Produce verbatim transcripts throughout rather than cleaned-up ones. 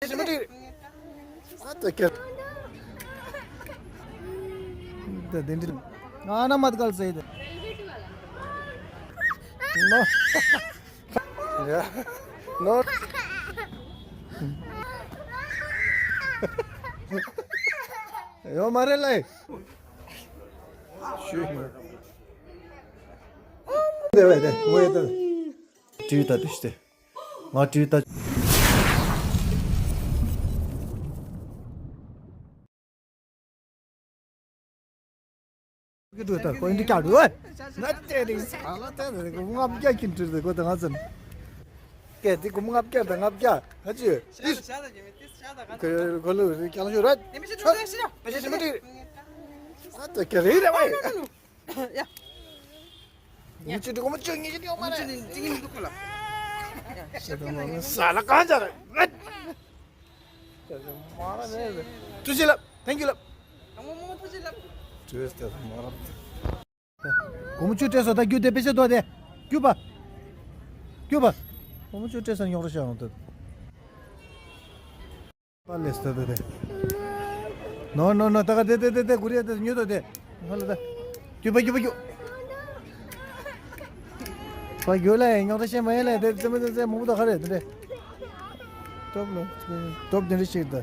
ཞིམ་པོ་ཅིག་ཨ་ཏོ་ཀེ། ད་དེ་འདྲ། ང་ན་མ་ཏི་ཀལ་ཟེར་དེ། ནོ། ཡ། ནོ། ཡོད་མ་རེད་ལེ། ཞུ། དེ་བས་དེ་ངོ་ཡོད་དེ། ཏྲི་ད་དེ་ཤི་དེ། ང་ཏྲི་ད། གི་འགྲོ་ད་ཁོ་འདི་ཀྱག་འགྲོ། ང་ཏྲི་རིང་ས་ལ་ཏྲི་རིང་ལྔ་བརྒྱ་ཀྱིན་ཏྲི་རིང་ཁོ་ད་ང་ཚོ། ཀེ་དེ་ཀུ་མོ་ལྔ་བརྒྱ་དང་ལྔ་བརྒྱ་ང་ཅི་ཡོད། ཁོ་ལོ་རི་ཀྱང་ཤོར་ར། དེ་མི་ཤེས་ཏྲི་རིང་ཤི་ར། དེ་ཤེས་མི་ཏྲི་རིང་། ཨ་ཏྲི་ཀེ་རེ་རེ་བ་ཡ། ཡ། ངི་ཅི་འདྲ་གོ་མ་ཅོ་ངི་ཅི་འདྲ་ཡོང་མ་རེད། ཅི་ནི་ཅི་ནི་འདུག་གོ་ལ། ས་ལ་གང་ཅར། ཐུགས་རྗེ་ལབ། Thank you ལབ། ཐུགས་རྗེ་ལབ། གོ་མ་ཅོ་སྤྲད་སོ་ད་རྒྱུ་དེ་པེ་ཤ་དོ་དེ། རྒྱུ་པ། རྒྱུ་པ། གོ་མ་ཅོ་སྤྲད་སོ་ཉོག་ར་ཤ་ཡོང་དུ། པ་ལེས་ཏོ་ཏོ་ཏེ། ནོ་ནོ་ནོ་ཏ་ཀ་ཏེ་ཏེ་ཏེ་ཏེ་གུ་རེ་ཏེ་ཉོ་ཏོ་ཏེ། ཧ་ལ་ཏ། རྒྱུ་པ་རྒྱུ་པ་རྒྱུ། པ་རྒྱུ་ལ་ཡ་ཉོག་ཏ་ཤེས་མ་ཡེ་ལ་ཏེ་ཙེ་མོ་ཏེ་ཙེ་མོ་ཏོ་ཁ་རེ་ཏེ་ཏེ། ཏོབ་ལོ། ཏོབ་ཏེ་རེ་ཤེས་ཏ།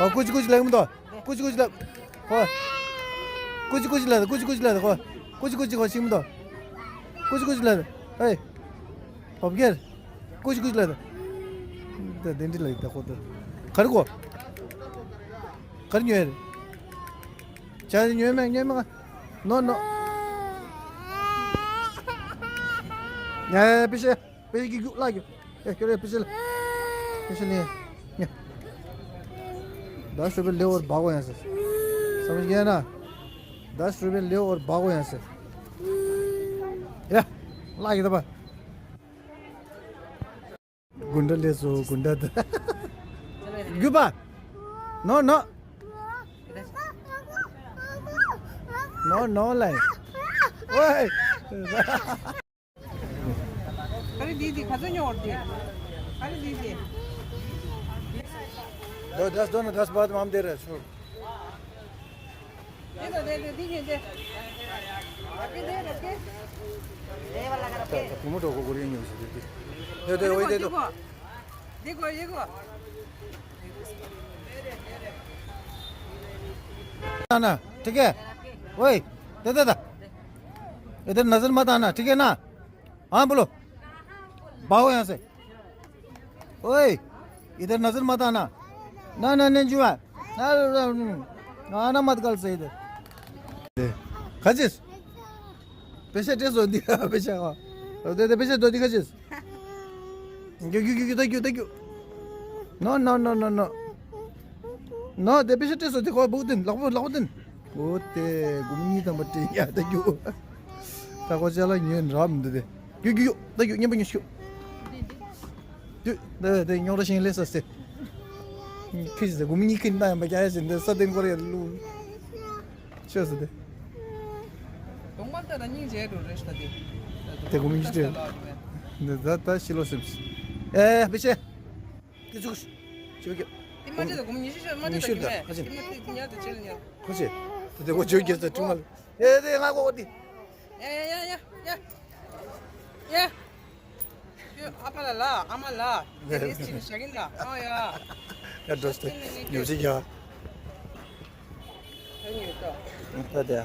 ཨ་ཀུ་ཅི་ཀུ་ཅི་ལ་མོ་ཏོ། ཀུ་ཅི་ཀུ་ཅི་ལབ། ཧོ། ཀུ་ཅི་ཀུ་ཅི་ལབ། ཀུ་ཅི་ཀུ་ཅི་ལབ། ཧོ། ཀུ་ཅི་ཀུ་ཅི་ཧོ་ཤིང་མི་འདུག་ཀུ་ཅི་ཀུ་ཅི་ལབ། ཧེ། ཧོབ་གེར། ཀུ་ཅི་ཀུ་ཅི་ལབ། ད་དེ་འདྲི་ལབ་ད་ཁོ་ད། ག་རེ་གོ་ག་རེ་ཉོས་རེད། ཇ་ཉོས་མེད་ཉོས་མེད། ནོ་ནོ། ཡ་ཡ་ཡ་པི་ཤེ། པེ་ཀི་རྒྱུག་ལ་རྒྱུག་ཨེ་ཁྱོད་རེ་པེ་ཤེ་ལ། པེ་ཤེ་ལ་ཉ། ད་ཤོ་པེ་ལེ་འོར་བག་གོ་ཡང་ཟེར། སམ་ཞིག་ཡ་ན། ད་ཤོ་པེ་ལེ་འོར་བག་གོ་ཡང་ཟེར། ཡ། ལ་རྒྱུག་ད་པ། དགུན་ཁ་ལས་སོ་དགུན་ཁ་ད། རྒྱུག་པ། ནོ་ནོ། ནོ་ནོ་ལ། ཨོའི། ག་རེ་འདི་འདི་ག་ཚོད་ཉོ་བར་འདི། ག་རེ་འདི་འདི། ད་ད་སྡོད་ན་ད་སྤ་དམ་དེ་རེད་ཚུར། འདི་ད་འདི་འདི་འདི་འདི། ར་ཀེ་འདི་ར་ཀེ། ད་ད་བུ་མོ་གྲོགས་པོ་གོ་རེ་ཉོ་ཞིག་འདི་འདི། འདི་འདི་འོ་འདི་འདི། འདི་གོ་འདི་གོ་འདི་གོ། ན་ན་ཐིག་གེ། ཝེ། དེ་དེ་ད། ཨེ་དེ་ནཟར་མ་ད་ན་ཐིག་གེ་ན། ཨ་བུ་ལོ། བའོ་ཡང་སེ། ཝེ། ཨེ་དེ་ནཟར་མ་ད་ན། ན་ན་ནན་ཇུ་ཨ། ན་ན་ན་མ་ད་གལ་སེ་དེ། ག་ཅིས། པེ་ཤ་སྤྲད་སོ་འདི་པེ་ཤ་ག་དེ་དེ་པེ་ཤ་དོ་འདི་ག་ཅིས། རྒྱུག་རྒྱུག་རྒྱུག་རྒྱུག་ད་རྒྱུག་ད་རྒྱུག No, no, no, no, no. No, དེ་པེ་ཤ་སྤྲད་སོ་དེ་ཁོ་བུག་ཏིན་ལག་པོ་ལག་པོ་ཏིན། འོ་དེ་དགུ་མོ་གཉིས་དམ་པ་སྤྲད་ཡ་ད་རྒྱུག་ད་ཁོ་ཅ་ལག་ཉོས་རག་མི་འདུག་དེ། རྒྱུག་རྒྱུག་རྒྱུག་ད་རྒྱུག་མཉམ་པོ་ཉོ་ཤོག་རྒྱུག་ད་དེ་རྙོག་དྲ་ཤིང་ལས་ས་སེ། ཁི་ཞིག་ཟེར་དགུ་མོ་གཉིས་ཁི་ན་ཡང་མ་རྒྱག་ཡ་ཟེར་འདི་ས་སྟེང་སྐོར་ཡ་ལུ། ཆོས་སུ་དེ། གདོང་པ་ལྟ་ན་སྙིང་རྗེ་འགྲོ་རེ་ཤ་དེ། དེ་གོ་མི་ཤེས། འདི་ད་ད་ཤི་ལོ་སེམས། ཨེ་པེ་ཤེ། དེ་ཚུགས། ཅོ་ཀྱ། དེ་མ་བྱེད་དང་གོ་མི་ཉི་ཤུ་ཤོད་མ་ཉི་བྱེད་ཤུ་དང་ད་ཨ་ཅེ། དེ་མ་དེ་ཉར་དང་བྱེད་ལ་ཉར། ཁོ་ཆེ། དེ་དེ་གོ་ཅོ་ཀྱ་ད་ཁྲིམས་ལ། ཨེ་དེ་ང་གོ་དེ། ཡ་ཡ་ཡ་ཡ་ཡ། ཡ། ཨ་ཕ་ལ་ལ་ཨ་མ་ལ། དེ་རེས་ཅིག་བྱ་གིན་ལ་ཨ་ཡ། ཡ་འགྲོ་སྟེ། ཉོ་ཅིག་ཡ། ད་དེ།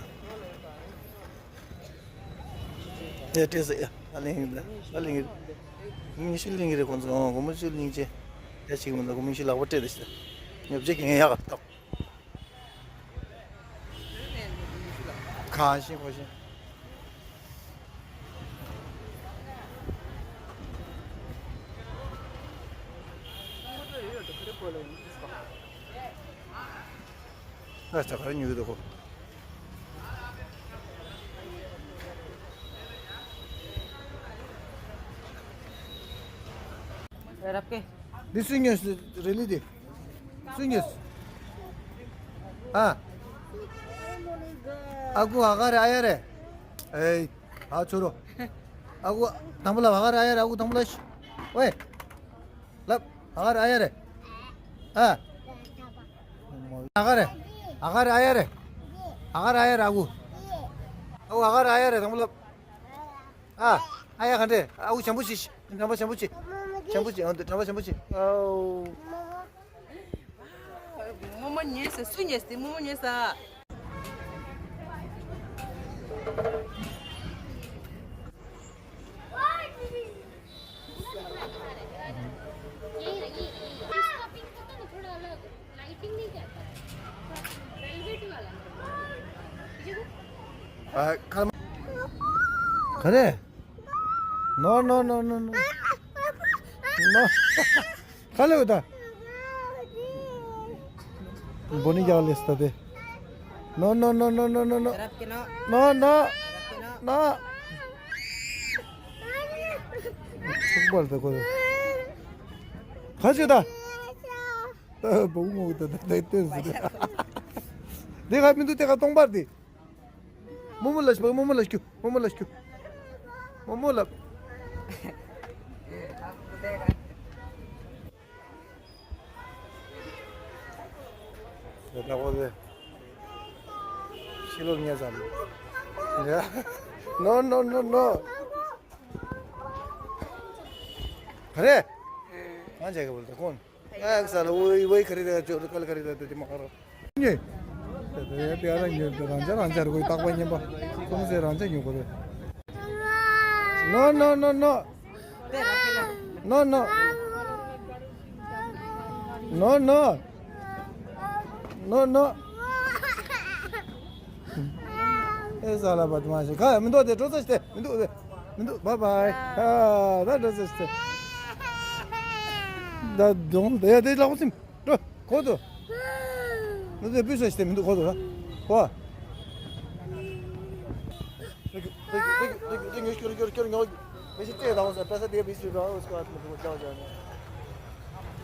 དེ་སྤྲད་ཟེར་ཡ། ཨ་ལིང་ཡིན་ད། ཨ་ལིང་ཡིན། མི་ཤི་ལིང་རེད་ཁོང་ཚོ། ཨོ་གོ་མོ་ཤི་ལིང་ཅེ། ཡ་ཞིག་མི་འདུག་གོ་མོ་ཤི་ལག་པ་སྤྲད་དེ་ཤི། ཉོ་བྱེད་ཀྱི་ངས་ཡག་ཏོ། གང་ཤེས་གོ་ཤེས། ང་ཚ་ག་རེ་ཉོ་གི་འདུག་གོ། རབ་ཀེ། འདི་སུས་ཉོས་རེད་ལི་འདི། སུས་ཉོས། ཨ། ཨ་ཁུ་ཨ་ག་རེ་ཨ་ཡ་རེ། ཨེ། ཨ་ཆོ་རོ། ཨ་ཁུ་དང་པོ་ལ་ཨ་ག་རེ་ཨ་ཡ་རེ། ཨ་ཁུ་དང་པོ་ལ་ཤི། ཝེ། ལབ། ཨ་ག་རེ་ཨ་ཡ་རེད། ཨ། ཨ་ག་རེ། ཨ་ག་རེ་ཨ་ཡ་རེད། ཨ་ག་རེ་ཨ་ཡ་རེད། ཨ་ཁུ། ཨ་ཁུ་ཨ་ག་རེ་ཨ་ཡ་རེད། དང་པོ་ལབ། ཨ། ཨ་ཡ་ག་འདྲས། ཨ་ཁུ་བྱམས་པོ་བྱེད། དྲན་པ་བྱམས་པོ་བྱེད། བྱམས་པོ་བྱེད། ཨ་འདི་དྲན་པ་བྱམས་པོ་བྱེད། ཨའོ། རྨོ་མོ་ཉལ་ཟེར། སུ་ཉལ་ཟེར། རྨོ་མོ་ཉལ་ཟེར། ག་རེ། No, no, no, no, no. No. ག་ལེ་འོ་ད། འབོ་ནི་རྒྱག་ལེ་སྟ་དེ། No, no, no, no, no, no, no. No, no. No. ཚུགས་པར་དེ་ཁོ། ག་ཅི་ད། ད་བུ་མོ་ད་ད་ད་ཏོན་སུ་དེ། དེ་ག་མི་འདུག་དེ་ག་སྟོང་པར་དེ། རྨོ་མོ་ལ་ཞུ། རྨོ་མོ་ལ་ཞུ། རྨོ་མོ་ལ་ཞུ། རྨོ་མོ་ལ། ད་ལྟ་ཁོ་ཚོས་ཕྱི་ལོགས་ཉལ་ཙམ། No, no, no, no. ག་རེ། གང་བྱེད་གི་བུ་ལ་ད་ཁོང་། ཨ་ས་ལ་ཝེ་ཝེ་ག་རེ་རེད། ཅོ་ཀ་ལ་ག་རེ་རེད། དེ་མ་ཁ་རོ། ཉོས། དེ་དེ་དེ་རང་ཉོས། དེ་རང་ཅག་རང་ཅག་རེད། ཁོ་རྟག་པར་ཉན་པ། ཁོང་ཚོས་རང་ཅག་ཉོ་དགོས་རེད། No, no, no, no. No, no. No, no. No, no. ཨེ་ས་ལ་བ་དུ་མ་ཤེས། ཁ་མི་འདུག་དེ་འགྲོ་ས་ཤི་དེ་མི་འདུག་དེ་མི་འདུག Bye bye. ཨ་ད་འགྲོ་ས་ཤི་དེ། ད་དུང་དེ་ཡ་དེ་ལག་པ་ཚིམ། འགྲོ། ཁོ་ཚོ། ནུ་ཚོས་སྤུས་ས་ཞིག་དེ་མི་འདུག་ཁོ་ཚོ་ལ། ཁོ། Thank you, thank you, thank you, thank you. ཉོ་ཤོར་ཤོར་ཤོར་ཉོ། མི་ཤི་ཏེ་ད་བ་ས་པེ་ས་དེ་བི་སི་ར་འོ་སྐོར་ཨ་ཏི་མ་ཏུ་ཅའོ་ཅའོ་ཉོ།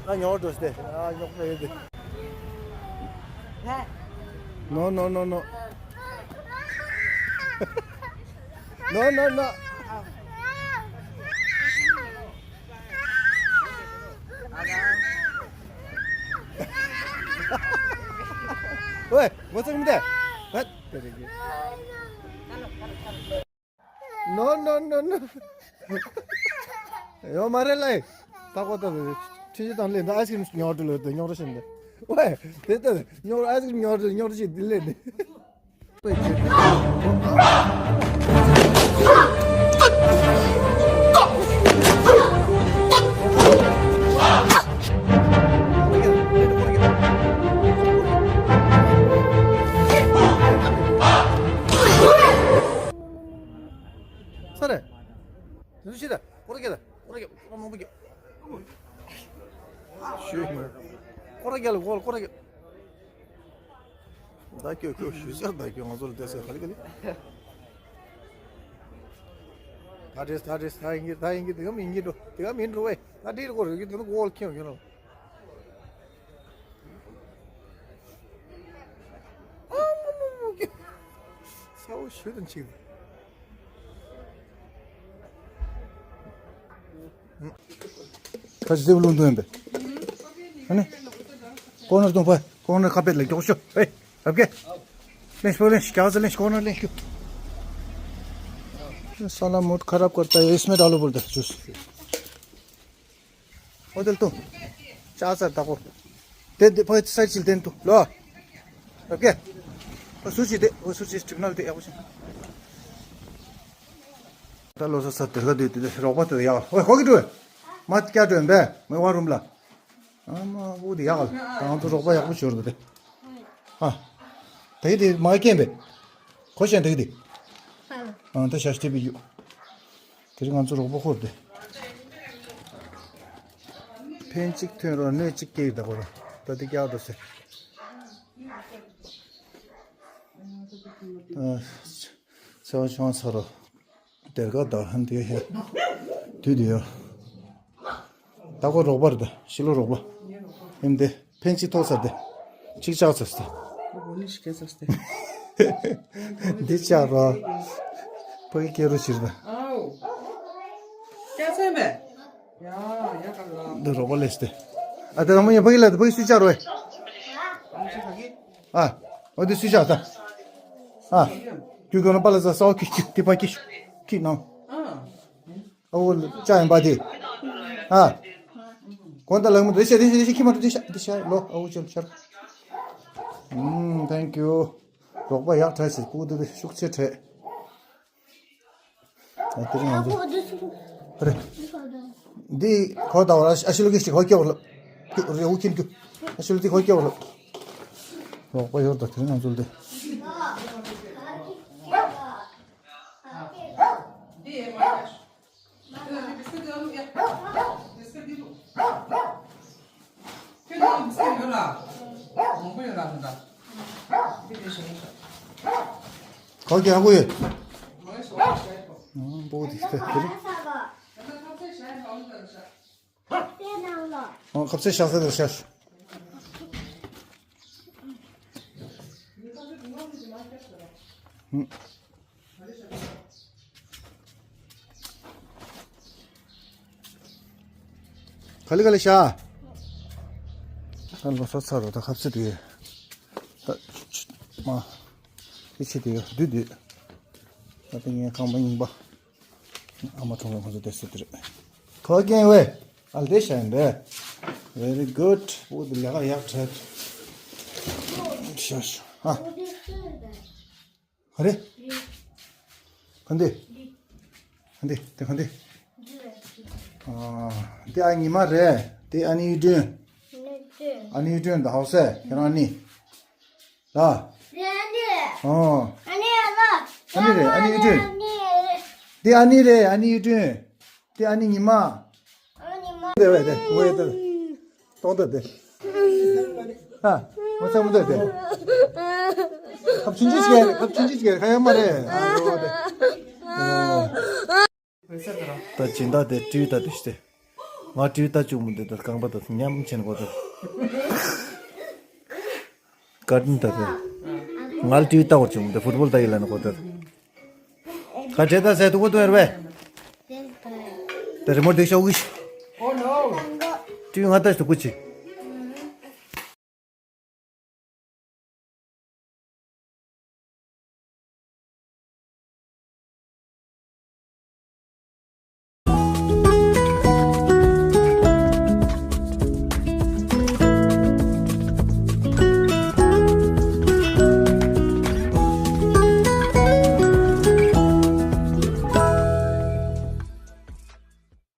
ང་ཉོ་འགྲོ་སྟེ། ཨ་ཉོ་ཁ་ཡོད་དེ། No, no, no, no. No, no, no. ཝེ། ངོ་ཚ་གི་མི་འདུག་ཧད། དེ་རེད་གི། No, no, no, no. ཡོད་མ་རེད་ལེ། ད་གོ་ད་ཁྲི་ཆུ་དང་ལེན་ད་ཨའི་སི་ཀྲིམ་ཉོ་འགྲོ་ལོ་དེ་ཉོ་རོ་ཤིན་དེ། ཝེ། དེ་ལྟ་ཉོ་ཨའི་སི་ཀྲིམ་ཉོ་འགྲོ་ཉོ་རོ་ཤིན་དེ་ལེན་དེ། ས་རེད། དེ་ཚོ་ཤི་ད། སྐོར་ར་རྒྱག་ད། སྐོར་ར་རྒྱག་སྐོར་ར་མང་པོ་རྒྱག་ཤོད་ཡིན། སྐོར་ར་རྒྱག་ལ་སྐོར་སྐོར་ར་རྒྱག་ད་ཁྱོད་ཁྱོད་ཞུ་ས་ད་ཁྱོད་ང་ཚོ་ལ་བསྡད་ས་ག་ལེ་ག་ལེ། ད་འདྲེས་ད་འདྲེས་ད་ཡིན་གྱི་ད་ཡིན་གྱི་དེ་ག་མིན་གྱི་འགྲོ། དེ་ག་མིན་འགྲོ་བས། ད་འདྲེས་སྐོར་ར་རྒྱག་དེ་ནི་སྐོར་ཁྱོད་ཡོད་ལ། ཨ་མ་མ་མ་ཀྱི། ས་འོ་ཞུ་དང་ཆིག་ཁ་ཅིག་དེ་བུ་ལུང་དུ་ཡིན་པས། ཨ་ནི། ཀོ་ནར་གཏོང་པ། ཀོ་ནར་ཁ་པེད་ལ་མགྱོགས་ཤོག་ཨེ། རབ་གེ། ལེན་ཤོག་ལེན་ཤོག་རྒྱ་ཚ་ལེན་ཤོག་ཀོ་ནར་ལེན་ཤོག་ས་ལ་མོད་ཁ་རབ་ཀར་ཏ་ཡེ་སྨེ་ད་ལོ་བོར་ད་ཅུས། ཨོ་དེ་ལྟོ། ལྕགས་ཚར་ད་ཁོ། དེ་དེ་ཕ་ས་ཅིལ་དེན་ཏུ་ལོ། ཨོ་ཀེ། ཨོ་སུ་ཅི་དེ་ཨོ་སུ་ཅི་ཀྲིམ་ནལ་དེ་ཡག་པོ་ཞིག་ད་ལོ་སོ་ས་དེ་ག་དེ་དེ་རོགས་པ་དེ་ཡག་ཨོ་ཧོ་གི་ཀྲུ། མ་ཀྱ་ཀྲུ་བེ་མེ་བ་རུམ་ལ། ཨ་མ་བུ་དེ་ཡག་ལ་ང་ཚོ་རོགས་པ་ཡག་པོ་ཞོར་དེ། ཨ། དེ་གི་དེ་མ་ཀྱེན་བེ། ཁོ་ཤན་དེ་གི་དེ། ཨ་ད་ཤ་ཤ་དེ་བི་ཡུ། དེ་རིང་ང་ཚོ་རོགས་པ་ཁོར་ཏེ། ཕན་གཅིག་ཐོན་རོགས་གནོད་གཅིག་སྐྱེལ་ད་གོ་ར། ད་དེ་སྐྱག་འགྲོ་ཟེར། ཨ། ཚེ་བ་ཆུང་ཚ་རོ། དེར་ག་ད་ཧན་དེ་ཧེ། དུས་དེ་ཡོ། ད་གོ་རོགས་པ་རེད་ད་ཕྱི་ལོ་རོགས་པ། ཡིན་ཏེ། ཕན་གཅིག་ཐོགས་ཚར་ཏེ། གཅིག་ཆགས་ཚར་ཏེ། འདི་ཆགས་རོ། ཕ་གི་སྐྱེ་རུ་ཕྱིར་ད། ཨའོ། སྐྱ་སེ་མེ། འདི་རོགས་པ་ལས་ཏེ། ཨ་ད་རང་མོ་ཡང་ཕ་གི་ལ་ད་ཕ་གི་སུས་བཅར་རོ། ཨ། འོ་འདི་སུས་བཅར་ད། ཨ། རྒྱུ་གོ་ན་པ་ལ་ཟ་སའོ་ཁི་ཁི་ཏི་པ་ཁི་ཁི་ནང་། ཨ་འོ་ལ་ཅ་ཡང་པ་དེ། ཨ། གོན་ད་ལག་མོ་དེ་ཤ་དེ་ཤ་དེ་ཤ་ཁི་མ་དེ་ཤ་དེ་ཤ་ལོ་ཨ་འོ་ཅམ་ཤར། ཨུམ། Thank you། རོགས་པ་ཡག་དྲག་ཞིག་སྤུ་གུ་དེ་ཤུགས་ཆེ་དྲག་ཨ་དེ་རིང་ང་ཚོ། ཨ་རེ། འདི་གོ་ད་བར་ཨ་ཤི་ལོ་གི་ཞིག་ཧོ་ཀྱོ་ལ། རེ་འུ་ཁྱིམ་རྒྱུ། ཨ་ཤི་ལོ་དེ་ཧོ་ཀྱོ་ལ། རོགས་པ་ཡོད་ད་དེ་རིང་ང་ཚོ་ལ་དེ། འདི་ཡེ་མ་ཡ། འདི་ལ་འདི་བི་སི་ཀི་ལ་ལུག་ཡ། བི་སི་ཀི་འདི་ལུག་ཁྱོད་ནང་བི་སི་ཀི་ཡོད་ལ། མང་པོ་ཡོད་ལ་ཟེར་ད། འདི་འདྲ་ཞིག་ཡིན་ཤག་ག་གེ་ཧ་གོ་ཡོད། མ་ཡོད་སོ་ཤ་ཡོད་པ། ཨང་པོ་དེ་དེ་དེ་རེད། ད་ད་ཁ་ཚད་ཤ་ཡོད་པ་འོན་ཏེ་ཤ། ཨང་ཁ་ཚད་ཤ་ཚད་དེ་ཤ། ཧུམ། ག་ལེ་ག་ལེ་ཤ། ད་ལོ་སོ་ཚར་རོ་ད་ཁབ་ཚིག་དེ། ད་ཆུ་ཆུ་མ། དེ་ཆུ་དེ་ཡོད་དུས་དུས། ད་དེ་ངས་ཁང་པ་རྙིང་པ། ཨ་མ་གྲོངས་ལ་ཁོང་ཚོ་དེ་སུ་དེ་རེད། ཁོ་རྒན་ཝེ། ཨ་ལ་དེ་ཤ་ཡིན་པས། Very good། འོ་དེ་ལས་ཀ་ཡག་བྲལ། ཤ་ཤ་ཧ། ག་རེ། ག་འདི། ག་འདི་དེ་ག་འདི། ཨ། དེ་ཨ་ཉི་མ་རེད། དེ་ཨ་ནི་ཡུ་ཏུན། ཨ་ནི་ཡུ་ཏུན་ད་ཧའོ་སེ་ཁྱེད་རང་ཨ་ནི། ལ། ཨོ། ཨ་ནི་རེད་ཨ་ནི་ཡུ་ཏུན། དེ་ཨ་ནི་རེད་ཨ་ནི་ཡུ་ཏུན། དེ་ཨ་ནི་ཉི་མ། དེ་བས་དེ་ངོ་ཡེ་དེ། གཏོང་དེ་དེ། ཧ། ངོ་ཚ་མོ་དེ་དེ། ཁབ་ཆུང་ཆུང་ཞིག་ཁབ་ཆུང་ཆུང་ཞིག་ཁ་ཡ་མ་རེད། ཨ་རོ་དེ། ད་སྦྱིན་བདག་དེ་ཀྲིའུ་ད་དེ་ཤི་སྟེ། ང་ཀྲིའུ་ད་བཅུག་མི་འདུག་ད་རྐང་པ་ད་མཉམ་ཆེན་གོ་ད། ཀར་ཏིན་ད་དེ། ང་ལ་ཀྲིའུ་ད་བར་བཅུག་མི་འདུག་ཕུཊ་བོལ་ད་ཡི་ལ་ན་གོ་ད། ག་བྱེད་ད་ཟེར་དུ་གོ་དུ་ཡར་བས། ད་རི་མོ་འདི་ཤོག་གི་ཤི། ཀྲིའུ་ང་ད་ཤི་དུ་གུ་ཆི།